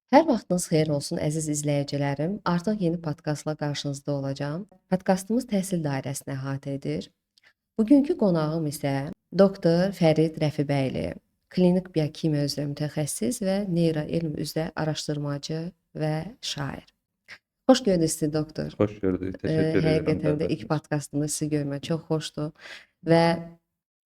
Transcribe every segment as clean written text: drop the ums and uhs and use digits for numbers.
Hər vaxtınız xeyir olsun, əziz izləyicilərim. Artıq yeni podkastla qarşınızda olacağam. Podkastımız təhsil dairəsini əhatə edir. Bugünkü qonağım isə doktor Fərid Rəfibəyli, klinik biokimya üzrə mütəxəssis və neyroelm üzrə araşdırmacı və şair. Xoş gördük sizi, doktor. Xoş gördük. Təşəkkür edirəm Həqiqətən də ilk dəvətinizə. podkastımda sizi görmək çox xoşdur və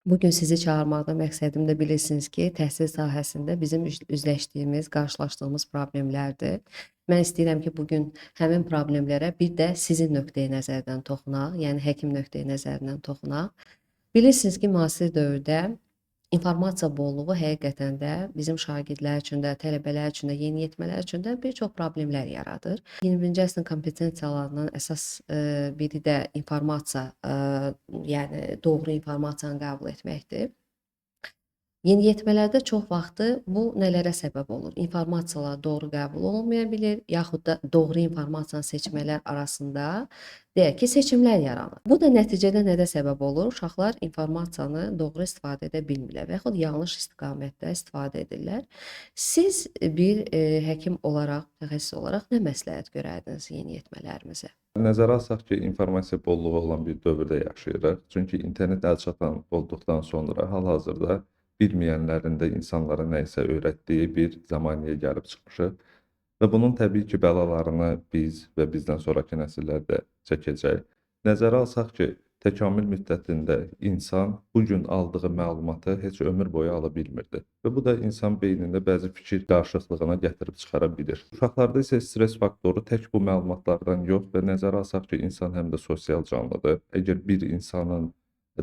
bugün sizi çağırmaqda məqsədim də bilirsiniz ki, təhsil sahəsində bizim üzləşdiyimiz, qarşılaşdığımız problemlərdir. Mən istəyirəm ki, bugün həmin problemlərə bir də sizin nöqteyi nəzərdən toxunaq, yəni həkim nöqteyi nəzərindən toxunaq. Bilirsiniz ki, müasir dövrdə informasiya bolluğu həqiqətən də bizim şagirdlər üçün də, tələbələr üçün də, yeniyetmələr üçün də bir çox problemlər yaradır. 21-ci əsrin kompetensiyalarından əsas biri də informasiya, yəni doğru informasiyanı qəbul etməkdir. Yeniyetmələrdə çox vaxtı bu nələrə səbəb olur? İnformasiyalar doğru qəbul olunmaya bilir, yaxud da doğru informasiyanı seçmələr arasında deyək ki, seçimlər yaranır. Bu da nəticədə nədə səbəb olur? Uşaqlar informasiyanı doğru istifadə edə bilmirlər və yaxud yanlış istiqamətdə istifadə edirlər. Siz bir həkim olaraq, mütəxəssis olaraq nə məsləhət görərdiniz yeniyetmələrimizə? Nəzərə alsaq ki, informasiya bolluğu olan bir dövrdə yaşayırıq. Çünki internet əlçatan olduqdan sonra hal-hazırda bilməyənlərin də insanlara nə isə öyrətdiyi bir zəmanəyə gəlib çıxmışıq. Və bunun təbii ki, bəlalarını biz və bizdən sonrakı nəsillər də çəkəcək. Nəzərə alsaq ki, təkamül müddətində insan bu gün aldığı məlumatı heç ömür boyu ala bilmirdi. Və bu da insan beynində bəzi fikir qarışıqlığına gətirib çıxara bilir. Uşaqlarda isə stres faktoru tək bu məlumatlardan yox və nəzərə alsaq ki, insan həm də sosial canlıdır. Əgər bir insanın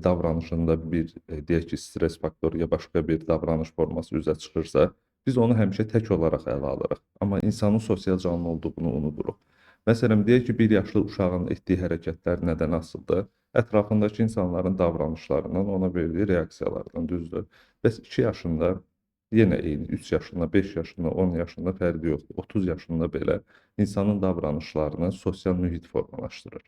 davranışında bir, deyək ki, stres faktoru ya başqa bir davranış forması üzə çıxırsa, biz onu həmişə tək olaraq ələ alırıq. Amma insanın sosial canlı olduğunu unuduruq. Məsələn, deyək ki, bir yaşlı uşağın etdiyi hərəkətlər nədən asılıdır? Ətrafındakı insanların davranışlarından, ona verdiyi reaksiyalardan, düzdür? Bəs 2 yaşında yenə eyni, 3 yaşında, 5 yaşında, 10 yaşında fərqi yoxdur. 30 yaşında belə insanın davranışlarını sosial mühit formalaşdırır.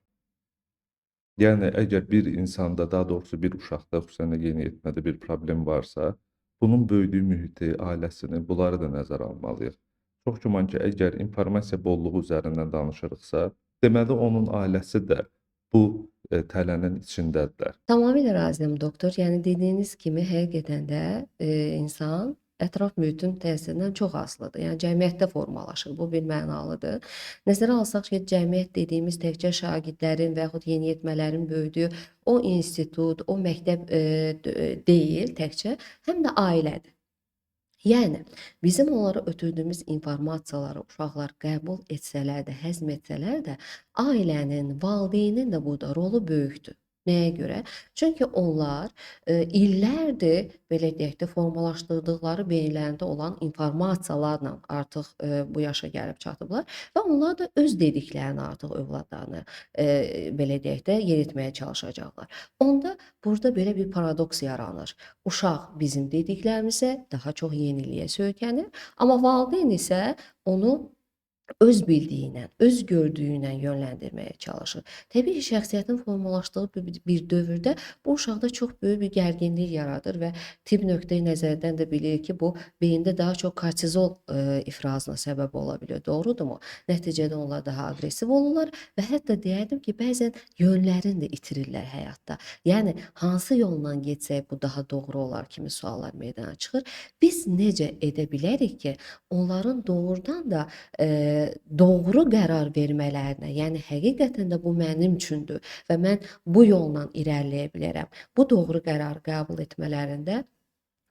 Yəni, əgər bir insanda, daha doğrusu bir uşaqda, xüsusən də yeniyetmədə bir problem varsa, bunun böyüdüyü mühiti, ailəsini, bunları da nəzərə almalıyıq. Çox güman ki, əgər informasiya bolluğu üzərindən danışırıqsa, deməli onun ailəsi də bu tələnin içindədirlər. Tamamilə razıyam, doktor. Yəni dediyiniz kimi həqiqətən də insan ətraf mühitin təsirindən çox asılıdır. Yəni cəmiyyətdə formalaşır. Bu bir mənalıdır. Nəzərə alsaq ki, cəmiyyət dediyimiz təkcə şagirdlərin və yaxud yeniyetmələrin böyüdüyü o institut, o məktəb deyil təkcə, həm də ailədir. Yəni bizim onlara ötürdüyümüz informasiyaları uşaqlar qəbul etsələr də, həzm etsələr də, ailənin, valideynin də burada rolu böyükdür. Nəyə görə? Çünki onlar illərdir, belə deyək də, formalaşdırdıqları beyinlərində olan informasiyalarla artıq bu yaşa gəlib çatıblar və onlar da öz dediklərini artıq övladlarına belə deyək də, yeritməyə çalışacaqlar. Onda burada belə bir paradoks yaranır. Uşaq bizim dediklərimizə daha çox yeniliyə söykənir, amma valideyn isə onu öz bildiyinə, öz gördüyünə yönləndirməyə çalışır. Təbii ki, şəxsiyyətin formalaşdığı bir dövrdə bu uşaqda çox böyük bir gərginlik yaradır və tibb nöqteyi nəzərdən də bilir ki, bu beyində daha çox kortizol ifrazına səbəb ola bilir. Doğrudurmu? Nəticədə onlar daha aqressiv olurlar və hətta deyərdim ki, bəzən yönlərini də itirirlər həyatda. Yəni hansı yolla getsək bu daha doğru olar kimi suallar meydana çıxır. Biz necə edə bilərik ki, onların doğrudan da doğru qərar vermələrinə, yəni həqiqətən də bu mənim üçündür və mən bu yolla irəliləyə bilərəm. Bu doğru qərarı qəbul etmələrində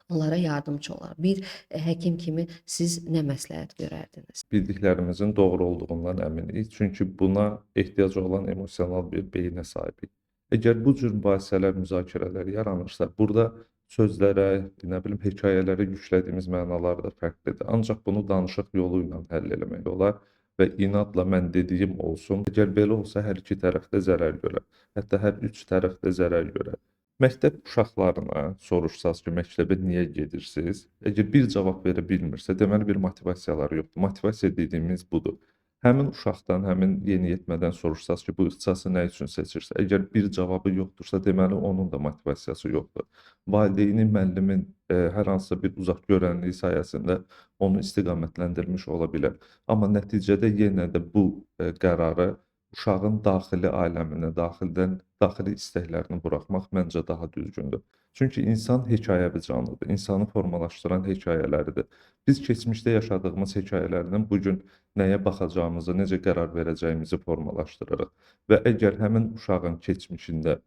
onlara yardımcı olar. Bir həkim kimi siz nə məsləhət görərdiniz? Bildiklərimizin doğru olduğundan əminik. Çünki buna ehtiyacı olan emosional bir beyinə sahibik. Əgər bu cür mübahisələr, müzakirələr yaranırsa, burada sözlərə, nə bilim, hekayələrə yüklədiyimiz mənalar da fərqlidir. Ancaq bunu danışıq yolu ilə həll eləmək olar və inadla mən dediyim olsun. Əgər belə olsa, hər iki tərəfdə zərər görər. Hətta hər üç tərəfdə zərər görər. Məktəb uşaqlarına soruşsaz ki, məktəbə niyə gedirsiniz? Əgər bir cavab verə bilmirsə, deməli bir motivasiyaları yoxdur. Motivasiya dediyimiz budur. Həmin uşaqdan, həmin yeniyetmədən soruşsaz ki, bu ixtisası nə üçün seçirsə, əgər bir cavabı yoxdursa, deməli onun da motivasiyası yoxdur. Valideynin, müəllimin hər hansısa bir uzaq görənliyi sayəsində onu istiqamətləndirmiş ola bilər. Amma nəticədə yenə də bu qərarı uşağın daxili aləminə, daxili istəklərini buraxmaq məncə daha düzgündür. Çünki insan hekayəvi canlıdır. İnsanı formalaşdıran hekayələridir. Biz keçmişdə yaşadığımız hekayələrdən bu gün nəyə baxacağımızı, necə qərar verəcəyimizi formalaşdırırıq. Və əgər həmin uşağın keçmişində,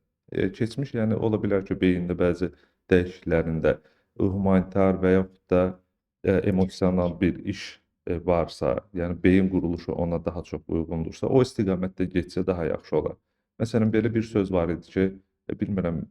keçmiş yəni ola bilər ki, beyində bəzi dəyişikliklərində humanitar və yaxud da emosional bir iş varsa, yəni beyin quruluşu ona daha çox uyğundursa, o istiqamətdə getsə daha yaxşı olar. Məsələn, belə bir söz var idi ki, bilmirəm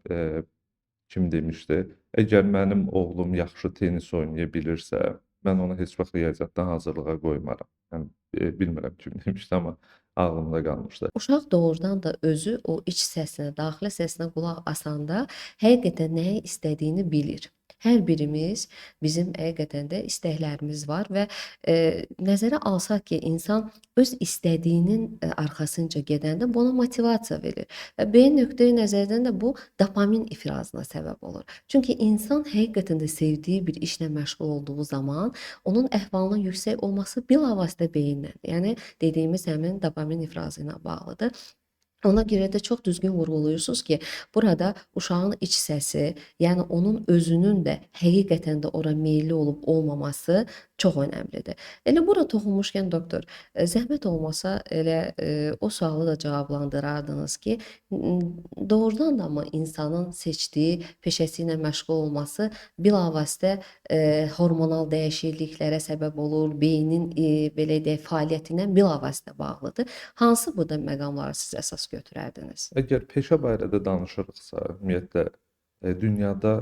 kim demişdi, əgər mənim oğlum yaxşı tenis oynaya bilirsə, mən onu heç vaxt riyaziyyatdan hazırlığa qoymaram. Yəni bilmirəm kim demişdi, amma ağlımda qalmışdı. Uşaq doğrudan da özü o iç səsinə, daxili səsinə qulaq asanda həqiqətən nəyi istədiyini bilir. Hər birimiz, bizim həqiqətən də istəklərimiz var və nəzərə alsaq ki, insan öz istədiyinin arxasınca gedəndə buna motivasiya verir. Və beyin nöqteyi nəzərdən də bu dopamin ifrazına səbəb olur. Çünki insan həqiqətən də sevdiyi bir işlə məşğul olduğu zaman onun əhvalının yüksək olması bilavasitə beyinlə, yəni dediyimiz həmin dopamin ifrazı ilə bağlıdır. Ona görə də çox düzgün vurğuluyursunuz ki, burada uşağın iç səsi, yəni onun özünün də həqiqətən də ora meyilli olub olmaması çox önəmlidir. Elə bura toxunmuşkən doktor, zəhmət olmasa elə o sualı da cavablandırardınız ki, doğrudan da mı insanın seçdiyi peşəsi ilə məşğul olması bilavasitə hormonal dəyişikliklərə səbəb olur, beynin belə deyək fəaliyyəti ilə bilavasitə bağlıdır. Hansı burada məqamları siz əsas götürərdiniz? Əgər peşə barədə danışırıqsa, ümumiyyətlə dünyada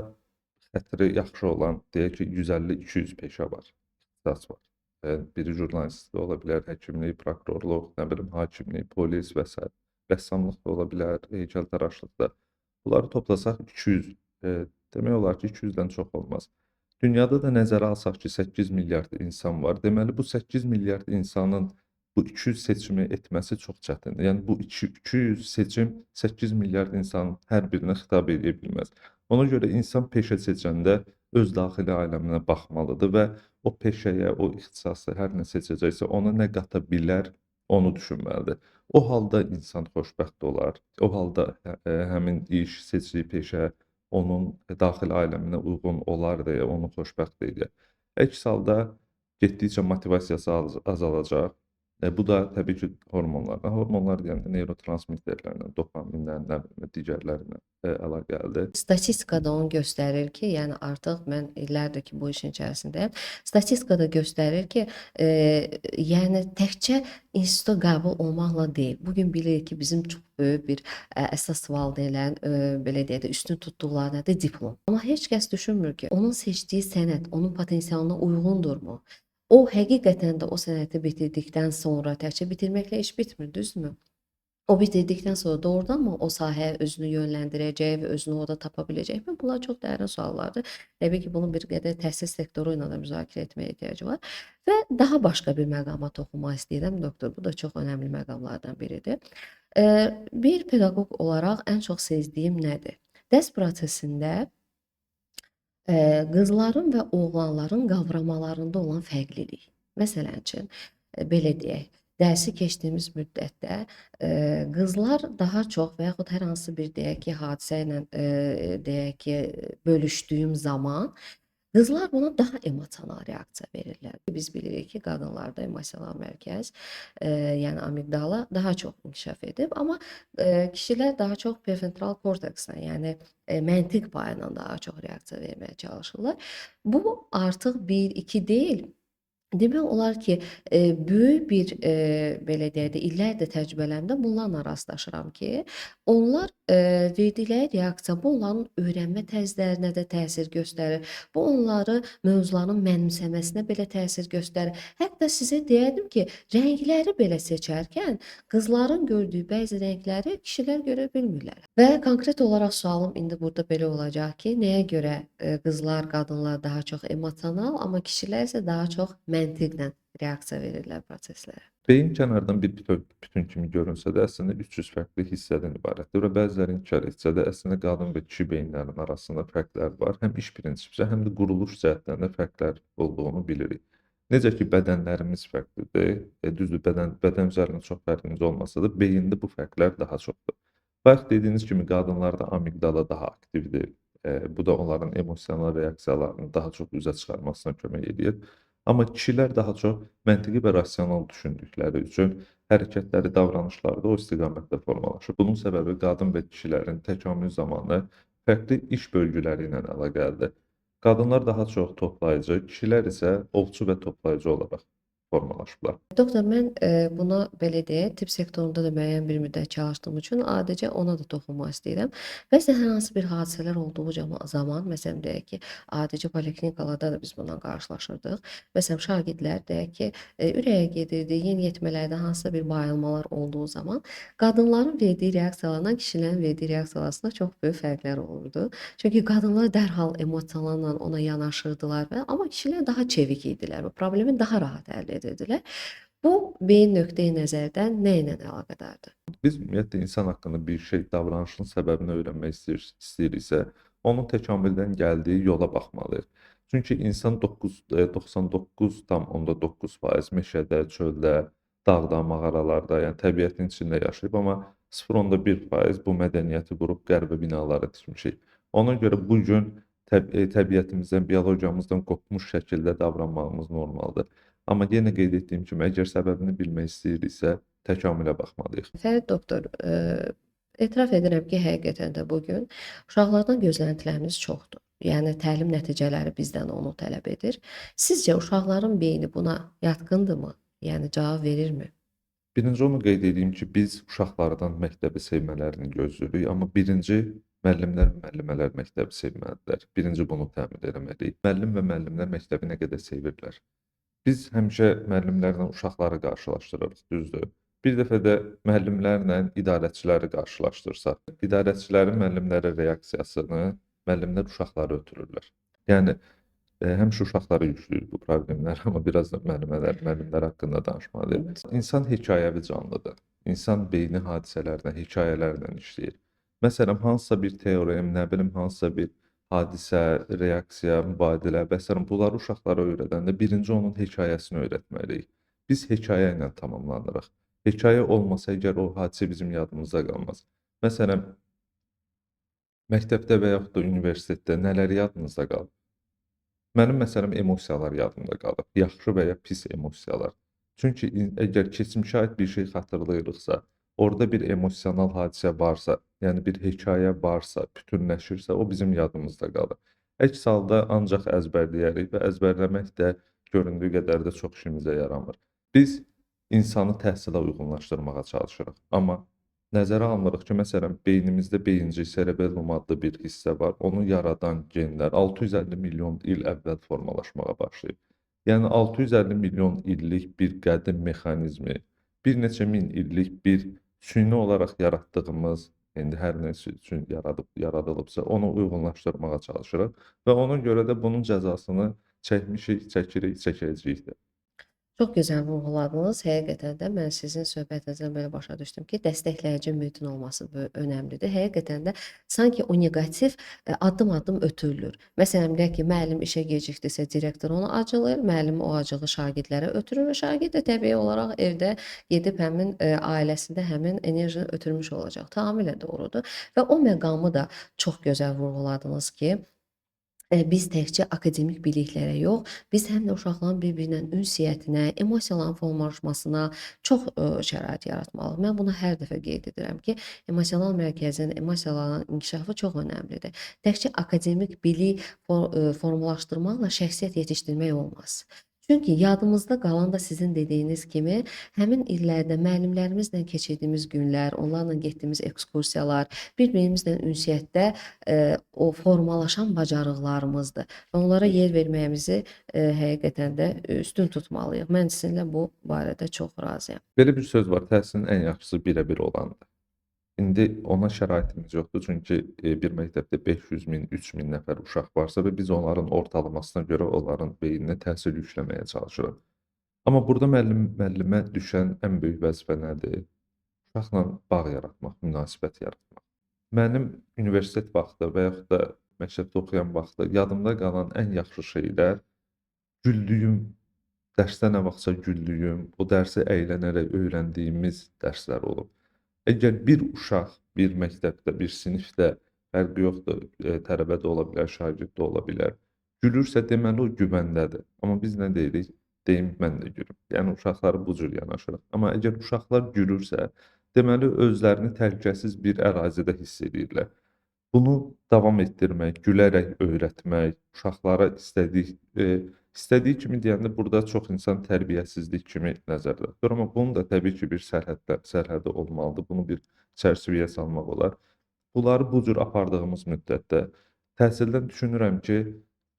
xətri yaxşı olan, deyək ki, 150-200 peşə var, ixtisas var. Biri jurnalistlik ola bilər, həkimlik, prokurorluq, nə bilim, hakimlik, polis və s. Rəssamlıq da ola bilər, heykəltaraşlıq da. Bunları toplasaq 200, demək olar ki, 200-dən çox olmaz. Dünyada da nəzərə alsaq ki, 8 milyard insan var. Deməli, bu 8 milyard insanın bu 200 seçimi etməsi çox çətindir. Yəni bu 200 seçim 8 milyard insanın hər birinə xitab edə bilməz. Ona görə insan peşə seçəndə öz daxili aləminə baxmalıdır və o peşəyə, o ixtisası hər nə seçəcəksə ona nə qata bilər, onu düşünməlidir. O halda insan xoşbəxt olar. O halda həmin iş, seçdiyi peşə onun daxili aləminə uyğun olar deyə onu xoşbəxt edir. Əks halda getdikcə motivasiyası azalacaq. Bu da təbii ki, hormonlarla, hormonlar deyəndə neyrotransmitterlərlə, dopaminlə, nə bilim, digərlərinə əlaqəlidir. Statistika da onu göstərir ki, yəni artıq mən illərdir ki, bu işin içərisindəyəm. Statistika da göstərir ki, yəni təkcə instituta qəbul olmaqla deyil. Bugün bilirik ki, bizim çox böyük bir əsas valideynlərin belə deyək də üstün tutduqları nədir? Diplom. Amma heç kəs düşünmür ki, onun seçdiyi sənəd onun potensialına uyğundurmu? O həqiqətən də o sənəti bitirdikdən sonra təkcə bitirməklə iş bitmir, düzdürmü? O bitirdikdən sonra doğrudan mı o sahəyə özünü yönləndirəcək və özünü orada tapa biləcəkmi? Bunlar çox dərin suallardır. Təbii ki, bunun bir qədər təhsil sektoru ilə də müzakirə etməyə ehtiyacı var. Və daha başqa bir məqama toxunmaq istəyirəm, doktor. Bu da çox önəmli məqamlardan biridir. Bir pedaqoq olaraq ən çox sezdiyim nədir? Dərs prosesində qızların və oğlanların qavramalarında olan fərqlilik. Məsələn üçün, belə deyək, dərsi keçdiyimiz müddətdə qızlar daha çox və yaxud hər hansı bir deyək ki, hadisə ilə deyək ki, bölüşdüyüm zaman qızlar buna daha emosional reaksiya verirlər. Biz bilirik ki, qadınlarda emosional mərkəz, yəni amigdala daha çox inkişaf edib, amma kişilər daha çox prefrontal kortekslə, yəni məntiq payından daha çox reaksiya verməyə çalışırlar. Bu artıq 1-2 deyil. Demək olar ki, böyük bir belə deyək də illərdir təcrübələrimdə bunlarla rastlaşıram ki, onlar verdikləri reaksiya bu onların öyrənmə tərzlərinə də təsir göstərir. Bu onları mövzuların mənimsəməsinə belə təsir göstərir. Hətta sizə deyərdim ki, rəngləri belə seçərkən qızların gördüyü bəzi rəngləri kişilər görə bilmirlər. Və konkret olaraq sualım indi burada belə olacaq ki, nəyə görə qızlar, qadınlar daha çox emosional, amma kişilər isə daha çox məntiqlə reaksiya verirlər proseslərə? Beyin kənardan bir bütün kimi görünsə də, əslində 300 fərqli hissədən ibarətdir və bəziləri inkar etsə də, əslində qadın və kişi beyinlərinin arasında fərqlər var. Həm iş prinsipcə, həm də quruluş cəhətdən də fərqlər olduğunu bilirik. Necə ki, bədənlərimiz fərqlidir, düzdür, bədən üzərində çox fərqimiz olmasa da, beyində bu fərqlər daha çoxdur. Bayaq dediyiniz kimi, qadınlarda amigdala daha aktivdir. Bu da onların emosional reaksiyalarını daha çox üzə çıxarmasına kömək edir. Amma kişilər daha çox məntiqi və rasional düşündükləri üçün hərəkətləri, davranışları da o istiqamətdə formalaşır. Bunun səbəbi qadın və kişilərin təkamül zamanı fərqli iş bölgüləri ilə əlaqəlidir. Qadınlar daha çox toplayıcı, kişilər isə ovçu və toplayıcı olaraq formalaşıblar. Doktor, mən buna belə deyək, tibb sektorunda da müəyyən bir müddət çalışdığım üçün adicə ona da toxunmaq istəyirəm. Bəzən hər hansı bir hadisələr olduğu zaman, məsələn deyək ki, adicə poliklinikalarda da biz bundan qarşılaşırdıq. Məsələn, şagirdlər deyək ki, ürəyə gedirdi, yeniyetmələrdə hansısa bir bayılmalar olduğu zaman qadınların verdiyi reaksiyalarla kişilərin verdiyi reaksiyalar arasında çox böyük fərqlər olurdu. Çünki qadınlar dərhal emosiyalarla ona yanaşırdılar və amma kişilər daha çevik idilər və problemi daha rahat həll edirdilər. Bu, beyin nöqteyi nəzərdən nə ilə əlaqədardır? Biz ümumiyyətlə insan haqqında bir şey, davranışın səbəbini öyrənmək istəyiriksə, onun təkamüldən gəldiyi yola baxmalıyıq. Çünki insan 99,9% meşədə, çöldə, dağda, mağaralarda, yəni təbiətin içində yaşayıb, amma 0,1% bu mədəniyyəti qurub qərbə binaları tikmişik. Ona görə bu gün təbiətimizdən, biologiyamızdan qopmuş şəkildə davranmağımız normaldır. Amma yenə qeyd etdiyim kimi, əgər səbəbini bilmək istəyiriksə, təkamülə baxmalıyıq. Fərid doktor, etiraf edirəm ki, həqiqətən də bugün uşaqlardan gözləntilərimiz çoxdur. Yəni, təlim nəticələri bizdən onu tələb edir. Sizcə, uşaqların beyni buna yatqındırmı? Yəni, cavab verirmi? Birinci onu qeyd edeyim ki, biz uşaqlardan məktəbi sevmələrini gözləyirik, amma birinci müəllimlər və müəllimələr məktəbi sevməlidirlər. Birinci bunu təmin etməliyik. Müəllim və müəllimlər məktəbi nə qədər sevirlər? Biz həmişə müəllimlərlə uşaqları qarşılaşdırırıq, düzdür. Bir dəfə də müəllimlərlə idarəçiləri qarşılaşdırsaq, idarəçilərin müəllimlərə reaksiyasını müəllimlər uşaqları ötürürlər. Yəni, həmişə uşaqlara yükləyir bu problemlər, amma biraz da müəllimlər haqqında danışmalıyıq. İnsan hekayəvi canlıdır. İnsan beyni hadisələrlə, hekayələrlə işləyir. Məsələn, hansısa bir teorem, nə bilim, hansısa bir hadisə, reaksiya, mübadilə və sair, bunları uşaqlara öyrədəndə birinci onun hekayəsini öyrətməliyik. Biz hekayə ilə tamamlanırıq. Hekayə olmasa əgər o hadisə bizim yadımızda qalmaz. Məsələn, məktəbdə və yaxud da universitetdə nələr yadınızda qalır? Mənim, məsələn, emosiyalar yadımda qalır. Yaxşı və ya pis emosiyalar. Çünki əgər keçmişə aid bir şey xatırlayırıqsa, orada bir emosional hadisə varsa, yəni bir hekayə varsa, bütünləşirsə, o bizim yadımızda qalır. Əks halda ancaq əzbərləyərik və əzbərləmək də göründüyü qədər də çox işimizə yaramır. Biz insanı təhsilə uyğunlaşdırmağa çalışırıq. Amma nəzərə almırıq ki, məsələn, beynimizdə beyincik cerebellum adlı bir hissə var. Onu yaradan genlər 650 milyon il əvvəl formalaşmağa başlayıb. Yəni 650 milyon illik bir qədim mexanizmi, bir neçə min illik bir süni olaraq yaratdığımız, indi hər nə üçün yaradılıbsa, onu uyğunlaşdırmağa çalışırıq və ona görə də bunun cəzasını çəkmişik, çəkirik, çəkəcəyik də. Çox gözəl vurğuladınız. Həqiqətən də mən sizin söhbətinizdən belə başa düşdüm ki, dəstəkləyici mühitin olması önəmlidir. Həqiqətən də sanki o neqativ addım-addım ötürülür. Məsələn, deyək ki, müəllim işə gecikdirsə, direktor onu acılayır, müəllim o acığı şagirdlərə ötürür və şagird də təbii olaraq evdə gedib həmin ailəsində həmin enerjini ötürmüş olacaq. Tamamilə doğrudur. Və o məqamı da çox gözəl vurğuladınız ki, biz təkcə akademik biliklərə yox, biz həm də uşaqların bir-birinə ünsiyyətinə, emosiyaların formalaşmasına çox şərait yaratmalıyıq. Mən bunu hər dəfə qeyd edirəm ki, emosional mərkəzin, emosiyaların inkişafı çox önəmlidir. Təkcə akademik bilik formalaşdırmaqla şəxsiyyət yetişdirmək olmaz. Çünki yadımızda qalan da sizin dediyiniz kimi həmin illərdə müəllimlərimizlə keçirdiyimiz günlər, onlarla getdiyimiz ekskursiyalar, bir-birimizlə ünsiyyətdə o formalaşan bacarıqlarımızdır və onlara yer verməyimizi həqiqətən də üstün tutmalıyıq. Mən sizinlə bu barədə çox razıyam. Belə bir söz var, təhsilin ən yaxşısı birə-bir olandır. İndi ona şəraitimiz yoxdur, çünki bir məktəbdə 500 min, 3000 nəfər uşaq varsa və biz onların ortalamasına görə onların beyninə təhsil yükləməyə çalışırıq. Amma burada müəllimə düşən ən böyük vəzifə nədir? Uşaqla bağ yaratmaq, münasibət yaratmaq. Mənim universitet vaxtı və yaxud da məktəbdə oxuyan vaxtı yadımda qalan ən yaxşı şeylər güldüyüm, dərsdə nə vaxtsa güldüyüm, o dərsi əylənərək öyrəndiyimiz dərslər olub. Əgər bir uşaq bir məktəbdə, bir sinifdə, fərqi yoxdur, tələbə də ola bilər, şagird də ola bilər, gülürsə deməli o güvəndədir. Amma biz nə deyirik? Deyim, mən də gülüm. Yəni uşaqlara bu cür yanaşırıq. Amma əgər uşaqlar gülürsə, deməli özlərini təhlükəsiz bir ərazidə hiss edirlər. Bunu davam etdirmək, gülərək öyrətmək, uşaqlara istədiyi kimi deyəndə burada çox insan tərbiyəsizlik kimi nəzərdə tutur. Amma bunun da təbii ki, bir sərhədi olmalıdır. Bunu bir çərçivəyə salmaq olar. Bunları bu cür apardığımız müddətdə təhsildən düşünürəm ki,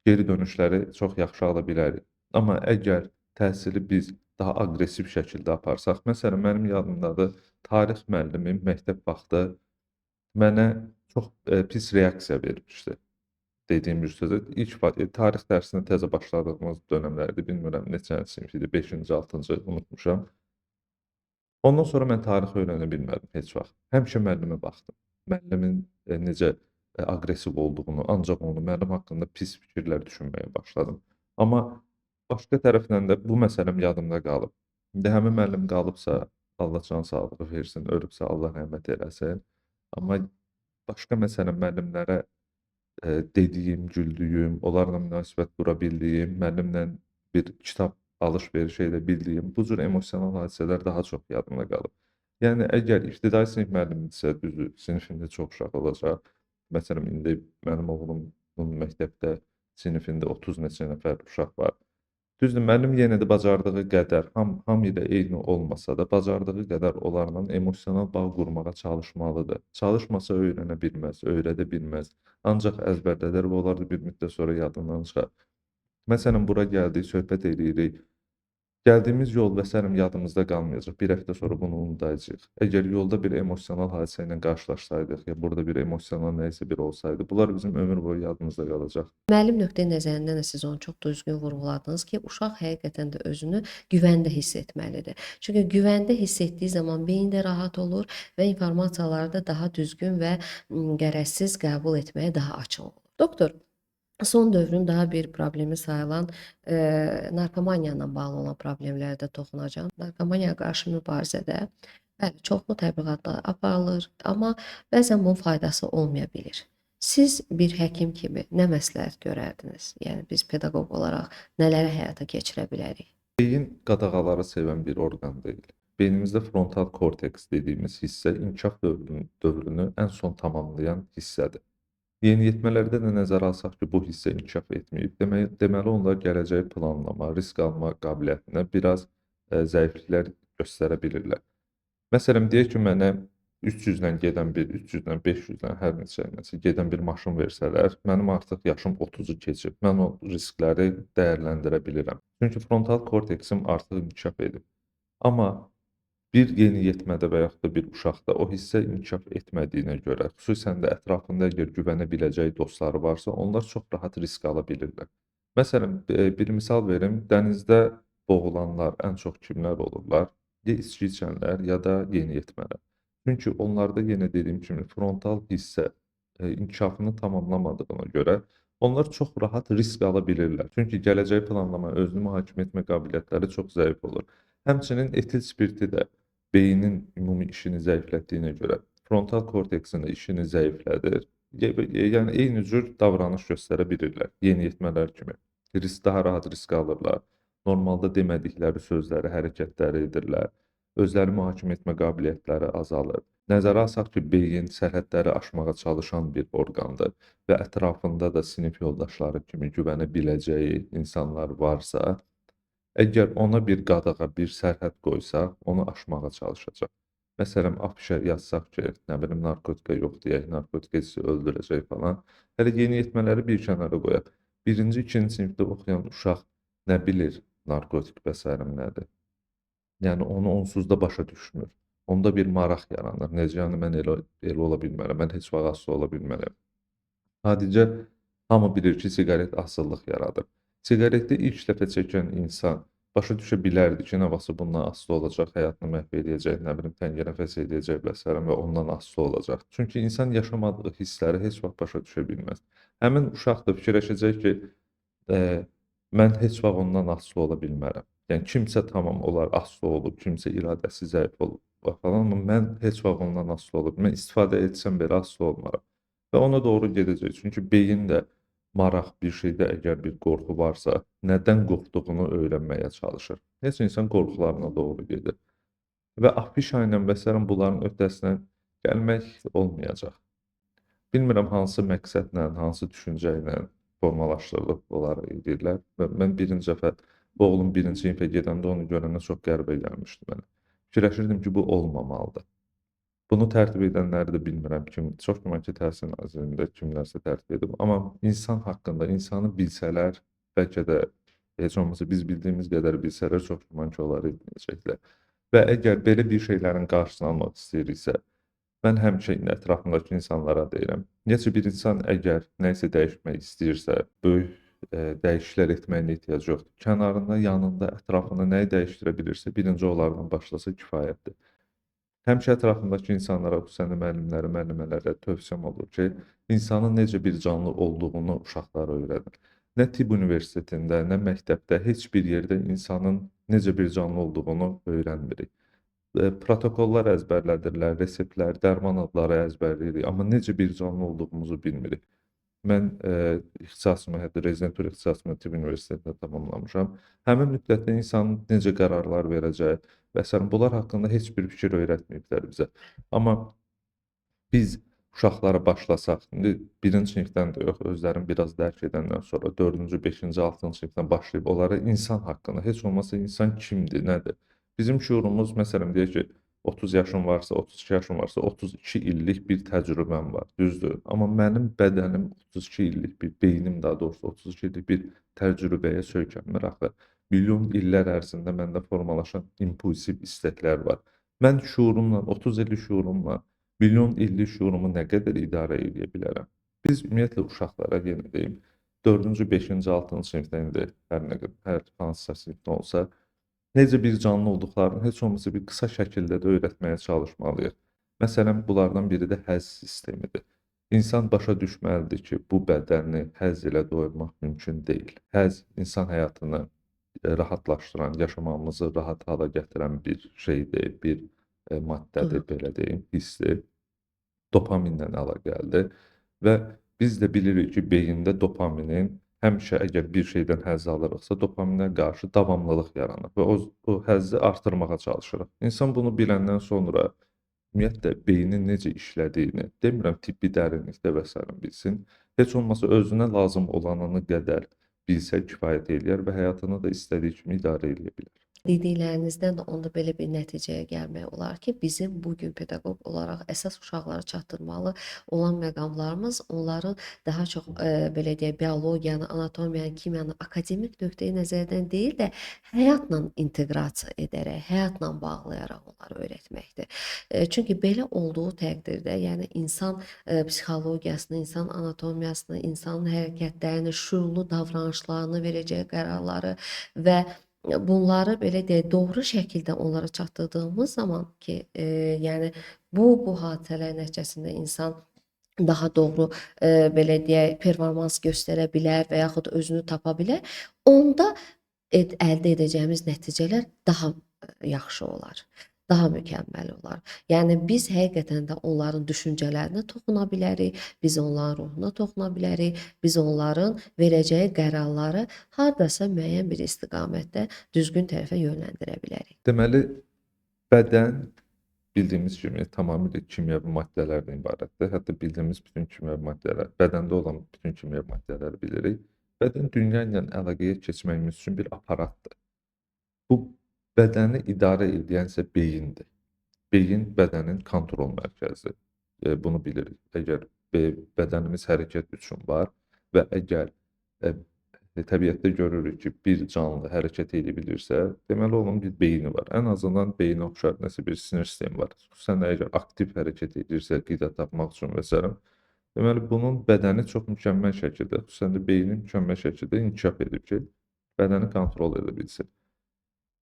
geri dönüşləri çox yaxşı ala bilərik. Amma əgər təhsili biz daha aqressiv şəkildə aparsaq, məsələn, mənim yadımdadır, tarix müəllimim məktəb vaxtı mənə çox pis reaksiya vermişdi. Dediyim bir sözə, ilk tarix dərsinə təzə başladığımız dönəmlərdə, bilmirəm neçənci sinif idi, 5-ci, 6-cı unutmuşam. Ondan sonra mən tarixi öyrənə bilmədim heç vaxt. Həmişə müəllimə baxdım. Müəllimin necə aqressiv olduğunu, ancaq onu, müəllim haqqında pis fikirlər düşünməyə başladım. Amma başqa tərəfdən də bu məsələm yadımda qalıb. İndi həmin müəllim qalıbsa, Allah can sağlığı versin, ölübsə Allah rəhmət eləsin. Amma başqa məsələn müəllimlərə dediyim, güldüyüm, onlarla münasibət qura bildiyim, müəllimlə bir kitab alış-veriş edə bildiyim, bu cür emosional hadisələr daha çox yadımda qalıb. Yəni əgər ibtidai sinif müəllimidirsə, düzdür, sinifində çox uşaq olacaq. Məsələn, indi mənim oğlumun məktəbdə sinifində 30 neçə nəfər uşaq var. Düzdür, müəllim yenə də bacardığı qədər, hamı ilə eyni olmasa da, bacardığı qədər onlarla emosional bağ qurmağa çalışmalıdır. Çalışmasa öyrənə bilməz, öyrədə bilməz. Ancaq əzbərlədər və onlar da bir müddət sonra yadından çıxar. Məsələn, bura gəldik, söhbət eləyirik. Gəldiyimiz yol və sairə yadımızda qalmayacaq. Bir həftə sonra bunu unudacağıq. Əgər yolda bir emosional hadisə ilə qarşılaşsaydıq, ya burada bir emosional nəyisə bir olsaydı, bunlar bizim ömür boyu yadımızda qalacaq. Müəllim nöqteyi nəzərindən də siz onu çox düzgün vurğuladınız ki, uşaq həqiqətən də özünü güvəndə hiss etməlidir. Çünki güvəndə hiss etdiyi zaman beyin də rahat olur və informasiyaları da daha düzgün və qərəzsiz qəbul etməyə daha açıq olur. Doktor, son dövrün daha bir problemi sayılan narkomaniya ilə bağlı olan problemlərə də toxunacağam. Narkomaniyaya qarşı mübarizədə bəli, çoxlu təbliğatlar aparılır, amma bəzən bunun faydası olmaya bilir. Siz bir həkim kimi nə məsləhət görərdiniz? Yəni biz pedaqoq olaraq nələri həyata keçirə bilərik? Beyin qadağaları sevən bir orqan deyil. Beynimizdə frontal korteks dediyimiz hissə inkişaf dövrünü ən son tamamlayan hissədir. Yeniyetmələrdə də nəzərə alsaq ki, bu hissə inkişaf etməyib, deməli onlar gələcəyi planlama, risk alma qabiliyyətinə biraz zəifliklər göstərə bilirlər. Məsələn, deyək ki, mənə 300-lə gedən bir, 300-lə, 500-lə, hər neçə gedən bir maşın versələr, mənim artıq yaşım 30-u keçib, mən o riskləri dəyərləndirə bilirəm. Çünki frontal korteksim artıq inkişaf edib. Amma bir yeniyetmədə və yaxud da bir uşaqda o hissə inkişaf etmədiyinə görə, xüsusən də ətrafında əgər güvənə biləcəyi dostları varsa, onlar çox rahat risk ala bilirlər. Məsələn, bir misal verim, dənizdə boğulanlar ən çox kimlər olurlar? Ya içki içənlər, ya da yeniyetmələr. Çünki onlarda yenə dediyim kimi frontal hissə inkişafını tamamlamadığına görə onlar çox rahat risk ala bilirlər. Çünki gələcəyi planlama, özünü mühakimə etmə qabiliyyətləri çox zəif olur. Həmçinin etil spirti də beynin ümumi işini zəiflətdiyinə görə frontal korteksin də işini zəiflədir. Yəni eyni cür davranış göstərə bilirlər yeniyetmələr kimi. Daha rahat risk alırlar. Normalda demədikləri sözləri, hərəkətləri edirlər. Özləri mühakimə etmə qabiliyyətləri azalır. Nəzərə alsaq ki, beyin sərhədləri aşmağa çalışan bir orqandır və ətrafında da sinif yoldaşları kimi güvənə biləcəyi insanlar varsa, əgər ona bir qadağa, bir sərhəd qoysaq, onu aşmağa çalışacaq. Məsələn, afişə yazsaq ki, nə bilim, narkotika yox deyək, narkotika sizi öldürəcək falan. Hələ yeniyetmələri bir kənara qoyaq. Birinci, ikinci sinifdə oxuyan uşaq nə bilir narkotik və sairə nədir? Yəni, onu onsuz da başa düşmür. Onda bir maraq yaranır. Necə yəni, mən elə ola bilmərəm, mən heç vaxt asılı ola bilmərəm. Adicə, hamı bilir ki, siqaret asılılıq yaradır. Siqaretdə ilk dəfə çəkən insan Başa düşə bilərdi ki, nə vaxtsa bundan asılı olacaq, həyatını məhv eləyəcək, nə bilim, təngə nəfəs eləyəcək və sairə və ondan asılı olacaq. Çünki insan yaşamadığı hissləri heç vaxt başa düşə bilməz. Həmin uşaq da fikirləşəcək ki, mən heç vaxt ondan asılı ola bilmərəm. Yəni kimsə tamam olar, asılı olub, kimsə iradəsi zəif olub falan, amma mən heç vaxt ondan asılı ola bilmərəm. Mən istifadə etsəm belə asılı olmaram. Və ona doğru gedəcək. Çünki beyin də maraq bir şeydə əgər bir qorxu varsa, nədən qorxduğunu öyrənməyə çalışır. Heç insan qorxularına doğru gedir. Və afişa ilə və sairə bunların öhdəsindən gəlmək olmayacaq. Bilmirəm hansı məqsədlə, hansı düşüncə ilə formalaşdırılıb onları edirlər. Və mən birinci dəfə bu oğlum birinci sinifə gedəndə onu görəndə çox qəribə gəlmişdi mənə. Fikirləşirdim ki, bu olmamalıdır. Bunu tərtib edənləri də bilmirəm kim, çox güman ki, Təhsil Nazirliyində kimlərsə tərtib edib. Amma insan haqqında, insanı bilsələr, bəlkə də heç olmasa biz bildiyimiz qədər bilsələr, çox güman ki, onları etməyəcəklər. Və əgər belə bir şeylərin qarşısını almaq istəyiriksə, mən həmişə indi ətrafımdakı insanlara deyirəm. Necə bir insan əgər nəyisə dəyişmək istəyirsə, böyük dəyişikliklər etməyinə ehtiyac yoxdur. Kənarında, yanında, ətrafında nəyi dəyişdirə bilirsə, birinci onlardan başlasa kifayətdir. Həmişə ətrafındakı insanlara, xüsusən də müəllimlərə, müəllimələrə tövsiyəm olur ki, insanın necə bir canlı olduğunu uşaqlara öyrədin. Nə tibb universitetində, nə məktəbdə, heç bir yerdə insanın necə bir canlı olduğunu öyrənmirik. Protokollar əzbərlədirlər, reseptlər, dərman adları əzbərləyirik, amma necə bir canlı olduğumuzu bilmirik. Mən ixtisasımı, hətta rezidentur ixtisasımı tibb universitetində tamamlamışam. Həmin müddətdə insanın necə qərarlar verəcəyi və sairə bunlar haqqında heç bir fikir öyrətməyiblər bizə. Amma biz uşaqlara başlasaq, indi birinci sinifdən də yox, özlərini biraz dərk edəndən sonra 4-cü, 5-ci, 6-cı sinifdən başlayıb onlara insan haqqında, heç olmasa insan kimdir, nədir? Bizim şuurumuz, məsələn, deyək ki, 30 yaşım varsa, 32 yaşım varsa, 32 illik bir təcrübəm var, düzdür. Amma mənim bədənim 32 illik bir, beynim daha doğrusu 32 illik bir təcrübəyə söykənmir axı. Milyon illər ərzində məndə formalaşan impulsiv istəklər var. Mən şuurumla, 30 illik şuurumla, milyon illik şuurumu nə qədər idarə edə bilərəm? Biz ümumiyyətlə uşaqlara, yenə deyim, 4-cü, 5-ci, 6-cı sinifdə indi hər nə qədər, hər hansısa sinifdə olsa, necə bir canlı olduqlarını heç olmasa bir qısa şəkildə də öyrətməyə çalışmalıyıq. Məsələn, bunlardan biri də həzz sistemidir. İnsan başa düşməlidir ki, bu bədəni həzz ilə doyurmaq mümkün deyil. Həzz insan həyatını rahatlaşdıran, yaşamamızı rahat hala gətirən bir şeydir, bir maddədir, belə deyim, hissdir. Dopaminlə əlaqəlidir və biz də bilirik ki, beyində dopaminin həmişə əgər bir şeydən həzz alırıqsa, dopaminə qarşı davamlılıq yaranır və o həzzi artırmağa çalışırıq. İnsan bunu biləndən sonra ümumiyyətlə beynin necə işlədiyini, demirəm tibbi dərinlikdə və sairə bilsin, heç olmasa özünə lazım olanını qədər bilsə kifayət eləyər və həyatını da istədiyi kimi idarə eləyə bilər. Dediklərinizdən də onda belə bir nəticəyə gəlmək olar ki, bizim bugün pedaqoq olaraq əsas uşaqlara çatdırmalı olan məqamlarımız onların daha çox belə deyək, biologiyanı, anatomiyanı, kimyanı akademik nöqteyi nəzərdən deyil də həyatla inteqrasiya edərək, həyatla bağlayaraq onları öyrətməkdir. Çünki belə olduğu təqdirdə, yəni insan psixologiyasını, insan anatomiyasını, insanın hərəkətlərini, şüurlu davranışlarını, verəcəyi qərarları və bunları belə deyək, doğru şəkildə onlara çatdırdığımız zaman ki, yəni bu hadisələr nəticəsində insan daha doğru belə deyək, performans göstərə bilər və yaxud özünü tapa bilər, onda əldə edəcəyimiz nəticələr daha yaxşı olar, daha mükəmməl olar. Yəni biz həqiqətən də onların düşüncələrinə toxuna bilərik, biz onların ruhuna toxuna bilərik, biz onların verəcəyi qərarları hardasa müəyyən bir istiqamətdə düzgün tərəfə yönləndirə bilərik. Deməli, bədən bildiyimiz kimi tamamilə kimyəvi maddələrdən ibarətdir. Hətta bildiyimiz bütün kimyəvi maddələr, bədəndə olan bütün kimyəvi maddələri bilirik. Bədən dünya ilə əlaqəyə keçməyimiz üçün bir aparatdır. Bu bədəni idarə edənsə beyindir. Beyin bədənin kontrol mərkəzidir. Bunu bilirik. Əgər bədənimiz hərəkət üçün var və əgər təbiətdə görürük ki, bir canlı hərəkət edə bilirsə, deməli onun bir beyni var. Ən azından beyinə oxşar nəsə bir sinir sistemi var. Xüsusən də əgər aktiv hərəkət edirsə, qida tapmaq üçün və s. Deməli bunun bədəni çox mükəmməl şəkildə, xüsusən də beyni mükəmməl şəkildə inkişaf edib ki, bədəni kontrol edə bilsin.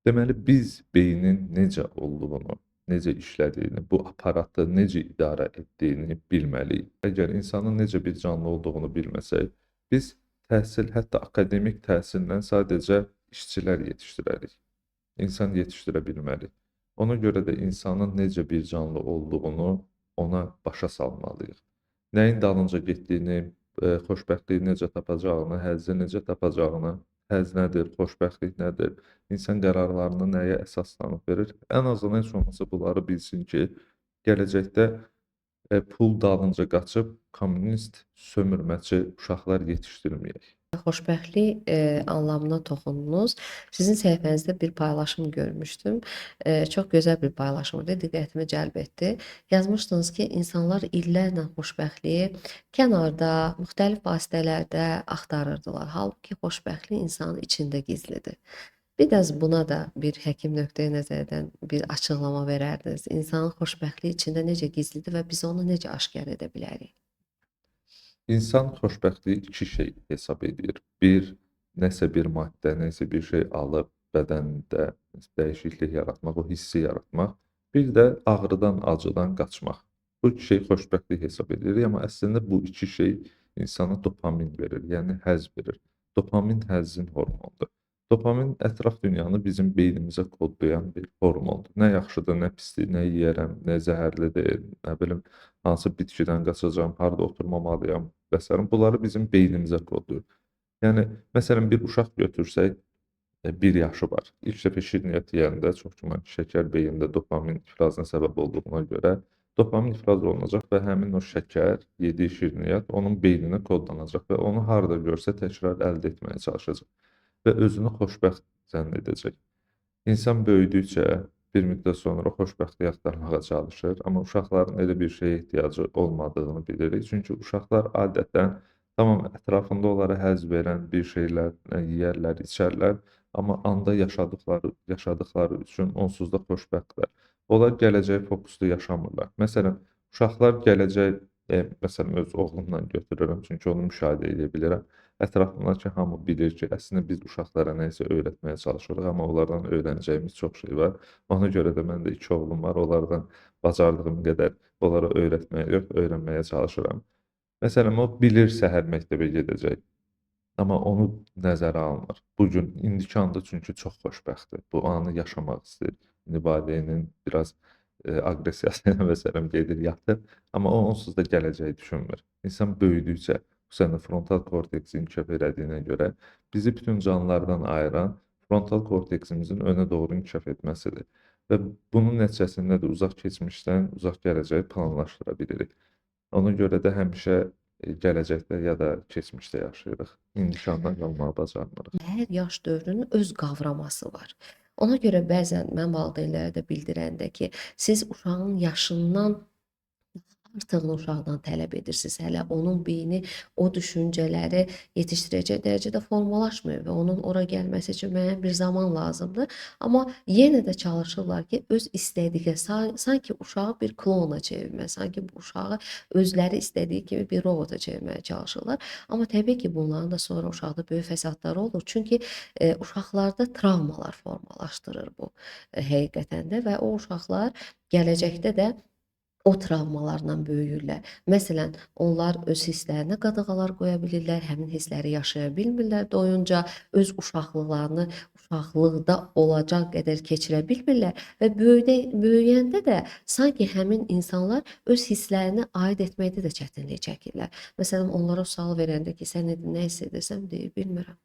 Deməli, biz beynin necə olduğunu, necə işlədiyini, bu aparatı necə idarə etdiyini bilməliyik. Əgər insanın necə bir canlı olduğunu bilməsək, biz təhsil, hətta akademik təhsillə sadəcə işçilər yetişdirərik. İnsan yetişdirə bilmərik. Ona görə də insanın necə bir canlı olduğunu ona başa salmalıyıq. Nəyin dalınca getdiyini, xoşbəxtliyi necə tapacağını, həzzi necə tapacağını, həzz nədir, xoşbəxtlik nədir, insan qərarlarını nəyə əsaslanıb verir. Ən azından heç olmasa bunları bilsin ki, gələcəkdə pul dalınca qaçıb kommunist sömürməçi uşaqlar yetişdirməyək. Xoşbəxtlik anlamına toxundunuz. Sizin səhifənizdə bir paylaşım görmüşdüm. Çox gözəl bir paylaşım idi, diqqətimi cəlb etdi. Yazmışdınız ki, insanlar illərlə xoşbəxtliyi kənarda, müxtəlif vasitələrdə axtarırdılar. Halbuki xoşbəxtlik insanın içində gizlidir. Biraz buna da bir həkim nöqteyi nəzərdən bir açıqlama verərdiniz. İnsanın xoşbəxtliyi içində necə gizlidir və biz onu necə aşkar edə bilərik? İnsan xoşbəxtliyi iki şey hesab edir. Bir, nəsə bir maddə, nəsə bir şey alıb bədənində dəyişiklik yaratmaq, o hissi yaratmaq. Bir də ağrıdan, acıdan qaçmaq. Bu iki şey xoşbəxtlik hesab edilir. Amma əslində bu iki şey insana dopamin verir, yəni həzz verir. Dopamin həzzin hormonudur. Dopamin ətraf dünyanı bizim beynimizə kodlayan bir hormondur. Nə yaxşıdır, nə pisdir, nə yeyərəm, nə zəhərlidir, nə bilim, hansı bitkidən qaçacağam, harada oturmamalıyam və s. Bunları bizim beynimizə kodlayır. Yəni, məsələn, bir uşaq götürsək, 1 yaşı var. İlk dəfə şirniyyat yeyəndə, çox güman ki, şəkər beyində dopamin ifrazına səbəb olduğuna görə dopamin ifraz olunacaq və həmin o şəkər, yediyi şirniyyat onun beyninə kodlanacaq və onu harada görsə təkrar əldə etməyə çalışacaq və özünü xoşbəxt zənn edəcək. İnsan böyüdükcə bir müddət sonra xoşbəxtlik axtarmağa çalışır, amma uşaqların elə bir şeyə ehtiyacı olmadığını bilirik. Çünki uşaqlar adətən tamam ətrafında onlara həzz verən bir şeylər yeyərlər, içərlər, amma anda yaşadıkları üçün onsuz da xoşbəxtlər. Onlar gələcəyə fokuslu yaşamırlar. Məsələn, uşaqlar gələcək, məsələn, öz oğlumla götürürəm, çünki onu müşahidə edə bilirəm. Ətrafımdakı hamı bilir ki, əslində biz uşaqlara nəyisə öyrətməyə çalışırıq, amma onlardan öyrənəcəyimiz çox şey var. Ona görə də məndə 2 oğlum var, onlardan bacardığım qədər onlara öyrətməyə yox, öyrənməyə çalışıram. Məsələn, o bilir səhər məktəbə gedəcək, amma onu nəzərə almır. Bugün, indiki anda çünki çox xoşbəxtdir, bu anı yaşamaq istəyir. İndi valideynin biraz aqressiyası ilə məsələn gedir, yatır, amma o onsuz da gələcəyi düşünmür. İnsan böyüdükcə, xüsusən də frontal korteks inkişaf elədiyinə görə bizi bütün canlılardan ayıran frontal korteksimizin önə doğru inkişaf etməsidir. Və bunun nəticəsində də uzaq keçmişdən uzaq gələcəyi planlaşdıra bilirik. Ona görə də həmişə gələcəkdə ya da keçmişdə yaşayırıq. İndiki andan qalmağı bacarmırıq. Hər yaş dövrünün öz qavraması var. Ona görə bəzən mən valideynlərə də bildirəndə ki, siz uşağın yaşından artığını uşaqdan tələb edirsiniz. Hələ onun beyni o düşüncələri yetişdirəcək dərəcədə formalaşmıyor və onun ora gəlməsi üçün müəyyən bir zaman lazımdır. Amma yenə də çalışırlar ki, öz istədiyi, sanki uşağı bir klona çevirmək, sanki bu uşağı özləri istədiyi kimi bir robota çevirməyə çalışırlar. Amma təbii ki, bunların da sonra uşaqda böyük fəsadları olur. Çünki uşaqlarda travmalar formalaşdırır bu həqiqətən də və o uşaqlar gələcəkdə də o travmalarla böyüyürlər. Məsələn, onlar öz hisslərinə qadağalar qoya bilirlər, həmin hissləri yaşaya bilmirlər doyunca, öz uşaqlıqlarını uşaqlıqda olacaq qədər keçirə bilmirlər və böyüyəndə də sanki həmin insanlar öz hisslərinə aid etməkdə də çətinlik çəkirlər. Məsələn, onlara sual verəndə ki, sən nə hiss edirsən, deyir, bilmirəm.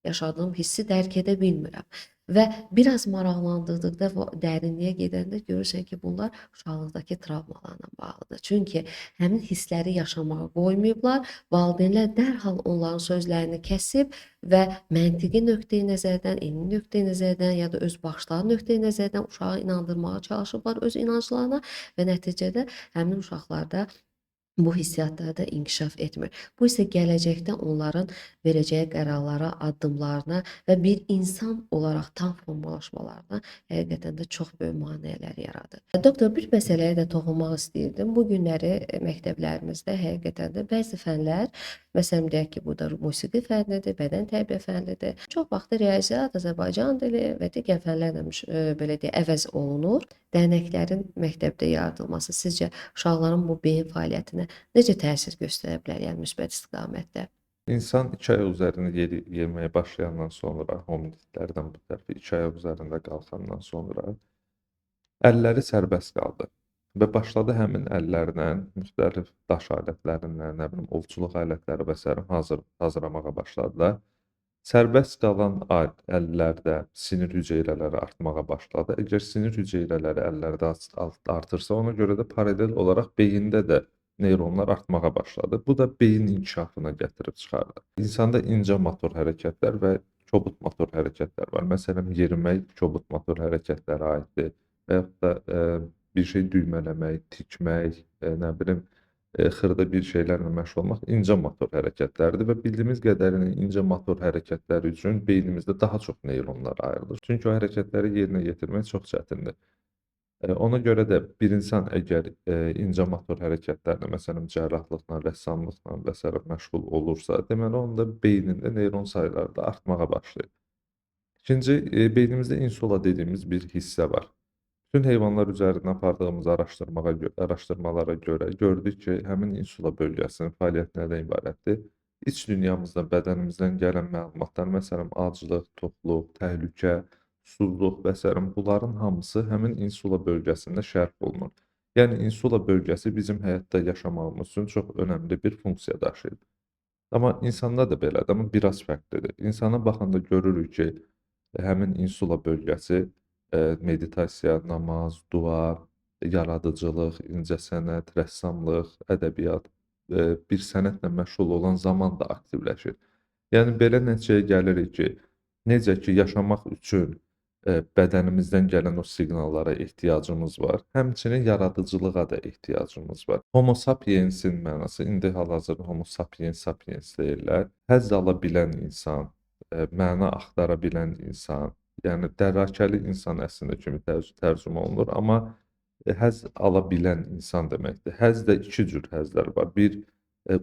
Yaşadığım hissi dərk edə bilmirəm. Və biraz maraqlandırdıqda və dərinliyə gedəndə görürsən ki, bunlar uşaqlıqdakı travmalarla bağlıdır. Çünki həmin hissləri yaşamağa qoymayıblar, valideynlər dərhal onların sözlərini kəsib və məntiqi nöqteyi nəzərdən, elmi nöqteyi nəzərdən ya da öz baxışları nöqteyi nəzərdən uşağı inandırmağa çalışıblar öz inanclarına və nəticədə həmin uşaqlarda bu hissiyatlar da inkişaf etmir. Bu isə gələcəkdə onların verəcəyi qərarlara, addımlarına və bir insan olaraq tam formalaşmalarına həqiqətən də çox böyük maneələr yaradır. Doktor, bir məsələyə də toxunmaq istəyirdim. Bu günləri məktəblərimizdə həqiqətən də bəzi fənlər, məsələn deyək ki, burada musiqi fənnidir, bədən tərbiyə fənnidir. Çox vaxtı riyaziyyat, Azərbaycan dili və digər fənlərlə belə deyək, əvəz olunur. Dərnəklərin məktəbdə yaradılması sizcə uşaqların bu beyin fəaliyyətinə necə təsir göstərə bilər, yəni müsbət istiqamətdə? İnsan iki ayaq üzərində yeriməyə başlayandan sonra, hominidlərdən bu tərəfə iki ayaq üzərində qalxandan sonra əlləri sərbəst qaldı və başladı həmin əllərlə müxtəlif daş alətlərindən, nə bilim, ovçuluq alətləri və sair hazırlamağa başladılar. Sərbəst qalan əllərdə sinir hüceyrələri artmağa başladı. Əgər sinir hüceyrələri əllərdə artırsa, ona görə də paralel olaraq beyində də neyronlar artmağa başladı. Bu da beyin inkişafına gətirib çıxardı. İnsanda incə motor hərəkətlər və kobud motor hərəkətlər var. Məsələn, yerimək kobud motor hərəkətlərə aiddir və yaxud da bir şey düymələmək, tikmək, nə bilim, xırda bir şeylərlə məşğul olmaq incə motor hərəkətlərdir və bildiyimiz qədərilə incə motor hərəkətləri üçün beynimizdə daha çox neyronlar ayrılır. Çünki o hərəkətləri yerinə yetirmək çox çətindir. Ona görə də bir insan əgər incə motor hərəkətlərlə, məsələn, cərrahlıqla, rəssamlıqla və sairə məşğul olursa, deməli, onda beynində neyron sayları da artmağa başlayır. İkinci, beynimizdə insula dediyimiz bir hissə var. Bütün heyvanlar üzərində apardığımız araşdırmalara görə gördük ki, həmin insula bölgəsinin fəaliyyəti nədən ibarətdir? İç dünyamızdan, bədənimizdən gələn məlumatlar, məsələn, aclıq, toxluq, təhlükə, susuzluq və sairə, bunların hamısı həmin insula bölgəsində şərh olunur. Yəni, insula bölgəsi bizim həyatda yaşamağımız üçün çox önəmli bir funksiya daşıyır. Amma insanda da belədir, amma biraz fərqlidir. İnsana baxanda görürük ki, həmin insula bölgəsi meditasiya, namaz, dua, yaradıcılıq, incəsənət, rəssamlıq, ədəbiyyat, bir sənətlə məşğul olan zaman da aktivləşir. Yəni, belə nəticəyə gəlirik ki, necə ki, yaşamaq üçün bədənimizdən gələn o siqnallara ehtiyacımız var, həmçinin yaradıcılığa da ehtiyacımız var. Homo sapiensin mənası, indi hal-hazırda Homo sapiens sapiens deyirlər, həzz ala bilən insan, məna axtara bilən insan, yəni dərakəli insan əslində kimi tərcümə olunur, amma həzz ala bilən insan deməkdir. Həzz də iki cür həzzlər var. Bir,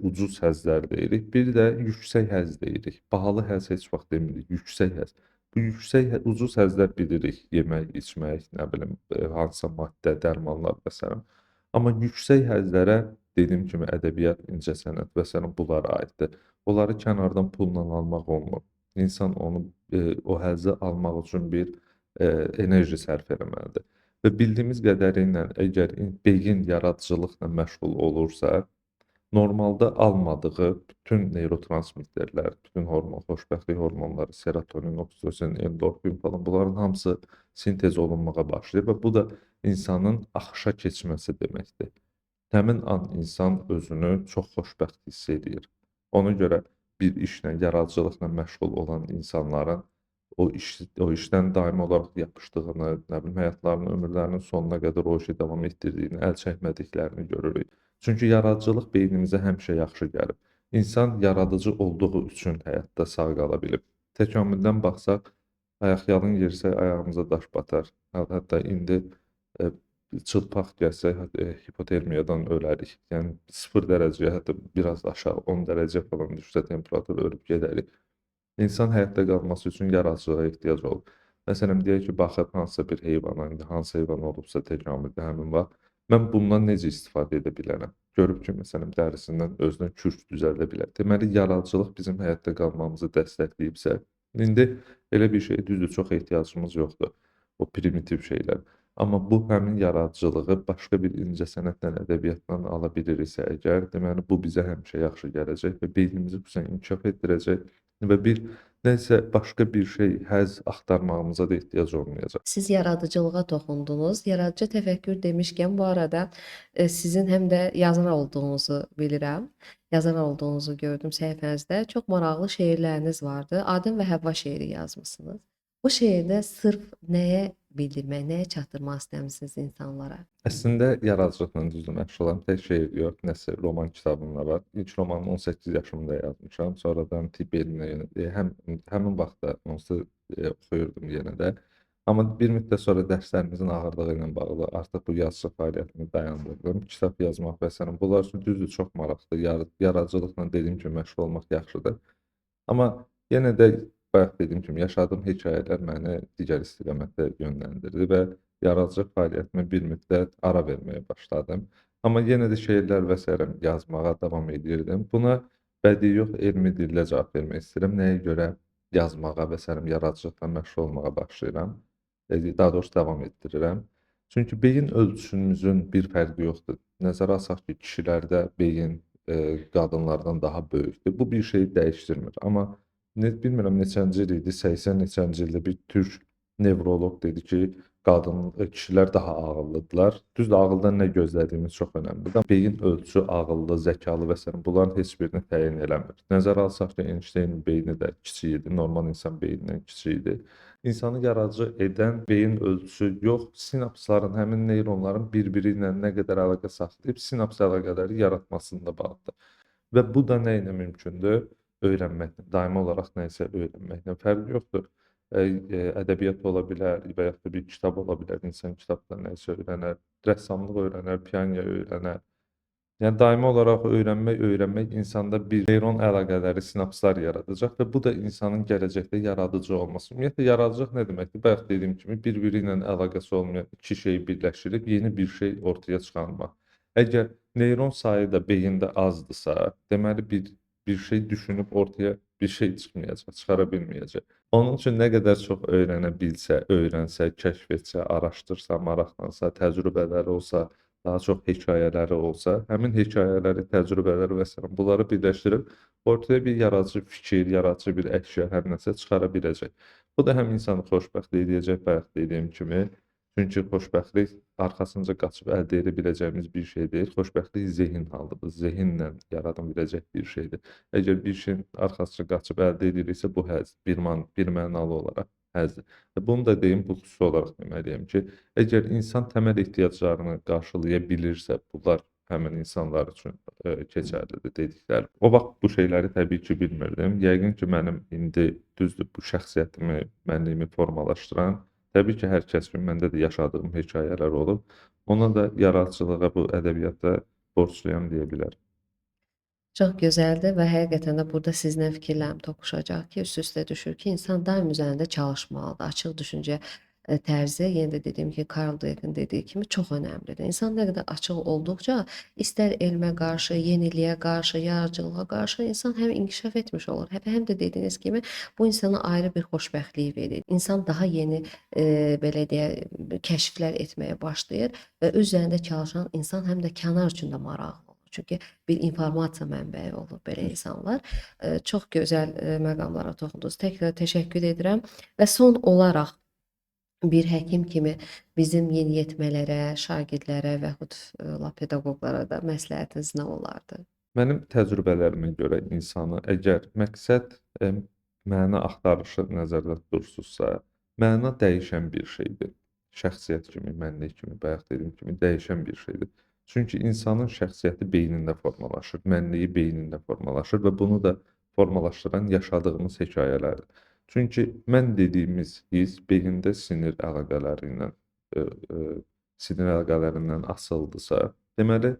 ucuz həzzlər deyirik, bir də yüksək həzz deyirik. Bahalı həzz heç vaxt demirik, yüksək həzz. Bu yüksək, ucuz həzzlər bilirik, yemək, içmək, nə bilim, hansısa maddə, dərmanlar və sairə. Amma yüksək həzzlərə, dediyim kimi, ədəbiyyat, incəsənət və sairə bunlara aiddir. Onları kənardan pulla almaq olmur. İnsan onu, o həzzi almaq üçün bir enerji sərf eləməlidir. Və bildiyimiz qədəri ilə əgər beyin yaradıcılıqla məşğul olursa, normalda almadığı bütün neyrotransmitterlər, bütün hormon, xoşbəxtlik hormonları, serotonin, oksitosin, endorfin falan, bunların hamısı sintez olunmağa başlayır və bu da insanın axışa keçməsi deməkdir. Həmin an insan özünü çox xoşbəxt hiss edir. Ona görə bir işlə, yaradıcılıqla məşğul olan insanların o işdən daimi olaraq yapışdığını, nə bilim, həyatlarının, ömürlərinin sonuna qədər o işi davam etdirdiyini, əl çəkmədiklərini görürük. Çünki yaradıcılıq beynimizə həmişə yaxşı gəlib. İnsan yaradıcı olduğu üçün həyatda sağ qala bilib. Təkamüldən baxsaq, ayaqyalın yersək ayağımıza daş batar. Hətta indi çılpaq gəlsək, hipotermiyadan ölərik. Yəni 0 dərəcəyə, hətta biraz aşağı 10 dərəcə falan düşsə temperatur ölüb gedərik. İnsan həyatda qalması üçün yaradıcılığa ehtiyac olur. Məsələn, deyək ki, baxıb hansısa bir heyvana, indi hansı heyvan olubsa təkamüldə həmin vaxt, mən bundan necə istifadə edə bilərəm? Görüb ki, məsələn, dərisindən özünə kürk düzəldə bilər. Deməli, yaradıcılıq bizim həyatda qalmamızı dəstəkləyibsə, indi elə bir şeyə düzdür, çox ehtiyacımız yoxdur, o primitiv şeylər. Amma bu həmin yaradıcılığı başqa bir incəsənətlə, ədəbiyyatla ala biliriksə əgər, deməli, bu bizə həmişə yaxşı gələcək və beynimizi xüsusən inkişaf etdirəcək və bir nəsə başqa bir şey, həzz axtarmağımıza da ehtiyac olmayacaq. Siz yaradıcılığa toxundunuz. Yaradıcı təfəkkür demişkən, bu arada sizin həm də yazar olduğunuzu bilirəm. Yazar olduğunuzu gördüm səhifənizdə. Çox maraqlı şeirləriniz vardı. Adəm və Həvva şeiri yazmısınız. Bu şeirdə sırf nəyə bildirmək, nəyə çatdırmaq istəmisiniz insanlara? Əslində yaradıcılıqla düzdür məşğulam. Tək şey yox, nəsə roman kitabım da var. İlk romanımı 18 yaşımda yazmışam. Sonradan tibb elminə yönəldim. Həmin vaxtda onsuz oxuyurdum yenə də. Amma bir müddət sonra dərslərimizin ağırlığı ilə bağlı artıq bu yazıçı fəaliyyətimi dayandırdım. Kitab yazmaq və s. Bunlar üçün düzdür çox maraqlıdır. Yaradıcılıqla dediyim kimi məşğul olmaq yaxşıdır. Amma yenə də bayaq dediyim kimi yaşadığım hekayələr məni digər istiqamətdə yönləndirdi və yaradıcılıq fəaliyyətimə bir müddət ara verməyə başladım. Amma yenə də şeirlər və s. yazmağa davam edirdim. Buna bədii yox, elmi dillə cavab vermək istəyirəm. Nəyə görə yazmağa və s. yaradıcılıqla məşğul olmağa başlayıram? Daha doğrusu davam etdirirəm. Çünki beyin ölçümüzün bir fərqi yoxdur. Nəzərə alsaq ki, kişilərdə beyin qadınlardan daha böyükdür. Bu bir şeyi dəyişdirmir. Amma bilmirəm neçənci il idi, 80 neçənci ildə bir türk nevroloq dedi ki, kişilər daha ağıllıdırlar. Düzdür, ağıldan nə gözlədiyimiz çox önəmlidir. Beyin ölçü, ağıllı, zəkalı və s. bunların heç birini təyin eləmir. Nəzərə alsaq ki, Einsteinin beyni də kiçik idi, normal insan beynindən kiçik idi. İnsanı yaradıcı edən beyin ölçüsü yox, sinapsların, həmin neyronların bir-biri ilə nə qədər əlaqə saxlayıb sinaps əlaqələri yaratmasında bağlıdır. Və bu da nə ilə mümkündür? Öyrənməklə, daimi olaraq nəyisə öyrənməklə. Fərqi yoxdur. Ədəbiyyat ola bilər və yaxud da bir kitab ola bilər. İnsan kitabdan nəyisə öyrənər, rəssamlıq öyrənər, piano öyrənər. Yəni daimi olaraq öyrənmək insanda bir neyron əlaqələri, sinapslar yaradacaq və bu da insanın gələcəkdə yaradıcı olması. Ümumiyyətlə yaradıcılıq nə deməkdir? Bayaq dediyim kimi bir-biri ilə əlaqəsi olmayan iki şeyi birləşdirib yeni bir şey ortaya çıxarmaq. Əgər neyron sayı da beyində azdısa, deməli bir şey düşünüb ortaya bir şey çıxmayacaq, çıxara bilməyəcək. Onun üçün nə qədər çox öyrənə bilsə, öyrənsə, kəşf etsə, araşdırsa, maraqlansa, təcrübələri olsa, daha çox hekayələri olsa, həmin hekayələri, təcrübələri və s. bunları birləşdirib ortaya bir yaradıcı fikir, yaradıcı bir əşya, hər nəsə çıxara biləcək. Bu da həm insanı xoşbəxt edəcək, bayaq dediyim kimi. Çünki xoşbəxtlik arxasınca qaçıb əldə edə biləcəyimiz bir şey deyil. Xoşbəxtlik zehin halıdır, zehinlə yarada biləcək bir şeydir. Əgər bir şeyin arxasınca qaçıb əldə ediriksə, bu həzz, bir mənalı olaraq həzdir. Bunu da deyim, bu xüsusi olaraq deməliyəm ki, əgər insan təməl ehtiyaclarını qarşılaya bilirsə, bunlar həmin insanlar üçün keçərlidir dedikləri. O vaxt bu şeyləri təbii ki bilmirdim. Yəqin ki, mənim indi düzdür bu şəxsiyyətimi, mənliyimi formalaşdıran, təbii ki, hər kəs kimi məndə də yaşadığım hekayələr olub. Ona da yaradıcılığa, bu ədəbiyyata borcluyam deyə bilərəm. Çox gözəldir və həqiqətən də burada sizinlə fikirlərim toqquşacaq ki, üst-üstə düşür ki, insan daim üzərində çalışmalıdır. Açıq düşüncə tərzi, yenə də dediyim ki, Carol Dweck'in dediyi kimi çox önəmlidir. İnsan nə qədər açıq olduqca, istər elmə qarşı, yeniliyə qarşı, yaradıcılığa qarşı insan həm inkişaf etmiş olur, həm də dediyiniz kimi bu insana ayrı bir xoşbəxtlik verir. İnsan daha yeni belə deyək, kəşflər etməyə başlayır və öz üzərində çalışan insan həm də kənar üçün də maraqlı olur. Çünki bir informasiya mənbəyi olur belə insanlar. Çox gözəl məqamlara toxundunuz. Təkrar təşəkkür edirəm və son olaraq bir həkim kimi bizim yeniyetmələrə, şagirdlərə və yaxud lap pedaqoqlara da məsləhətiniz nə olardı? Mənim təcrübələrimə görə insanı əgər məqsəd məna axtarışı nəzərdə tutursunuzsa, məna dəyişən bir şeydir. Şəxsiyyət kimi, mənlik kimi, bayaq dediyim kimi dəyişən bir şeydir. Çünki insanın şəxsiyyəti beynində formalaşır, mənliyi beynində formalaşır və bunu da formalaşdıran yaşadığımız hekayələrdir. Çünki mən dediyimiz his beyində sinir əlaqələri ilə, sinir əlaqələrindən asılıdırsa, deməli,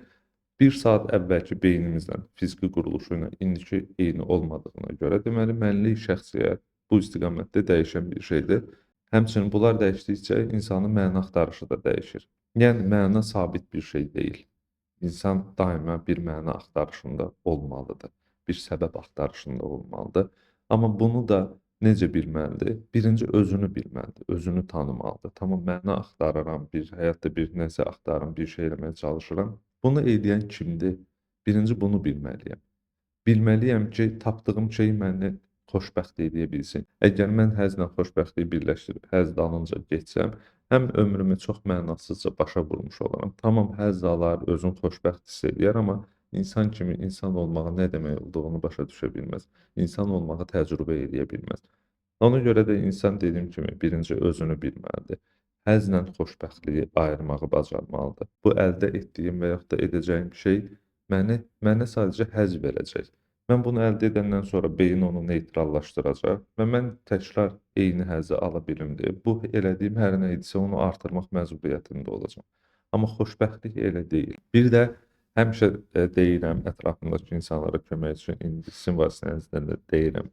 bir saat əvvəlki beynimizlə, fiziki quruluşu ilə indiki eyni olmadığına görə, deməli, mənlik, şəxsiyyət bu istiqamətdə dəyişən bir şeydir. Həmçinin bunlar dəyişdikcə insanın məna axtarışı da dəyişir. Yəni, məna sabit bir şey deyil. İnsan daima bir məna axtarışında olmalıdır, bir səbəb axtarışında olmalıdır. Amma bunu da necə bilməlidir? Birinci, özünü bilməlidir, özünü tanımalıdır. Tamam, məna axtarıram, bir həyatda bir nəsə axtarıram, bir şey eləməyə çalışıram. Bunu eləyən kimdir? Birinci, bunu bilməliyəm. Bilməliyəm ki, tapdığım şey məni xoşbəxt eləyə bilsin. Əgər mən həzlə xoşbəxtliyi birləşdirib həz dalınca getsəm, həm ömrümü çox mənasızca başa vurmuş olaram. Tamam, həzz alar, özünü xoşbəxt hiss eləyər, amma insan kimi insan olmağı nə demək olduğunu başa düşə bilməz. İnsan olmağı təcrübə eləyə bilməz. Ona görə də insan dediyim kimi birinci özünü bilməlidir. Həzzlə xoşbəxtliyi ayırmağı bacarmalıdır. Bu əldə etdiyim və yaxud da edəcəyim şey mənə sadəcə həzz verəcək. Mən bunu əldə edəndən sonra beyin onu neytrallaşdıracaq və mən təkrar eyni həzzi ala bilim deyə bu elədiyim hər nə idisə onu artırmaq məcburiyyətində olacağam. Amma xoşbəxtlik elə deyil. Bir də həmişə deyirəm ətrafımdakı insanlara kömək üçün, indi sizin vasitənizlə də deyirəm.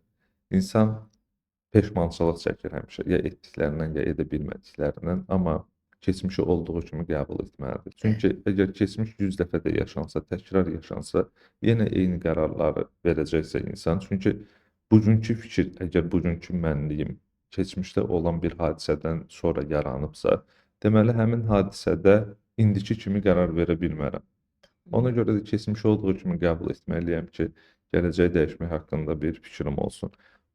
İnsan peşmançılıq çəkir həmişə, ya etdiklərindən, ya edə bilmədiklərindən, amma keçmişi olduğu kimi qəbul etməlidir. Çünki əgər keçmiş 100 dəfə də yaşansa, təkrar yaşansa, yenə eyni qərarları verəcəksə insan, çünki bugünkü fikir, əgər bugünkü mənliyim keçmişdə olan bir hadisədən sonra yaranıbsa, deməli həmin hadisədə indiki kimi qərar verə bilmərəm. Ona görə də keçmişi olduğu kimi qəbul etməliyəm ki, gələcəyi dəyişmək haqqında bir fikrim olsun.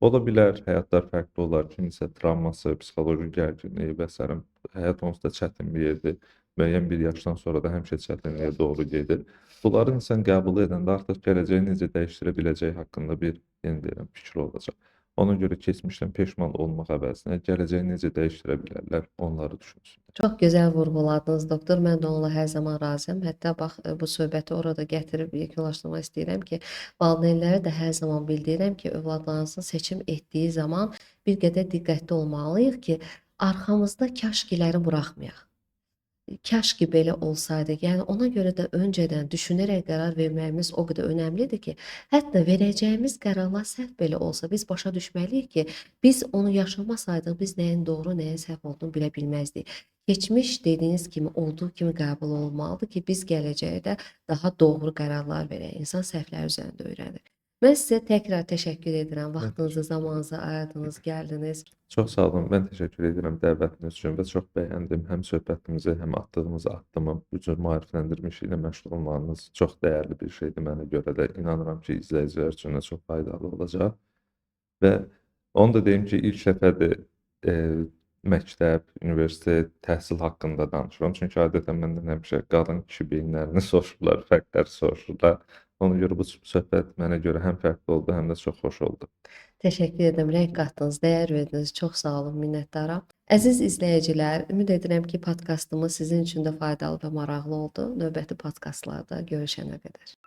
Ola bilər, həyatlar fərqli olar, kiminsə travması, psixoloji gərginliyi və sairə. Həyat onsuz da çətin bir yerdir. Müəyyən bir yaşdan sonra da həmişə çətinliyə doğru gedir. Bunları insan qəbul edəndə artıq gələcəyi necə dəyişdirə biləcəyi haqqında bir, yenə deyirəm, fikri olacaq. Ona görə keçmişdən peşman olmaq əvəzinə gələcəyi necə dəyişdirə bilərlər, onları düşünsünlər. Çox gözəl vurğuladınız doktor. Mən də onunla hər zaman razıyam. Hətta bax bu söhbəti orada gətirib yekunlaşdırmaq istəyirəm ki, valideynlərə də hər zaman bildirirəm ki, övladlarınızın seçim etdiyi zaman bir qədər diqqətli olmalıyıq ki, arxamızda kaşkiləri buraxmayaq. Kaş ki belə olsaydı. Yəni ona görə də öncədən düşünərək qərar verməyimiz o qədər önəmlidir ki, hətta verəcəyimiz qərarlar səhv belə olsa biz başa düşməliyik ki, biz onu yaşamasaydıq biz nəyin doğru, nəyin səhv olduğunu bilə bilməzdik. Keçmiş dediyiniz kimi olduğu kimi qəbul olunmalıdır ki, biz gələcəkdə daha doğru qərarlar verək. İnsan səhvləri üzərində öyrənir. Mən sizə təkrar təşəkkür edirəm. Vaxtınızı, zamanınızı ayırdınız, gəldiniz. Çox sağ olun. Mən təşəkkür edirəm dəvətiniz üçün və çox bəyəndim həm söhbətimizi, həm atdığımız addımı. Bu cür maarifləndirmə işi ilə məşğul olmağınız çox dəyərli bir şeydir mənə görə də. İnanıram ki, izləyicilər üçün də çox faydalı olacaq. Və onu da deyim ki, ilk dəfədir məktəb, universitet, təhsil haqqında danışıram. Çünki adətən məndən həmişə qadın kişi beyinlərini soruşurlar, fərqləri soruşurlar. Ona görə bu söhbət mənə görə həm fərqli oldu, həm də çox xoş oldu. Təşəkkür edirəm, rəng qatdınız, dəyər verdiniz. Çox sağ olun, minnətdaram. Əziz izləyicilər, ümid edirəm ki, podkastımız sizin üçün də faydalı və maraqlı oldu. Növbəti podkastlarda görüşənə qədər.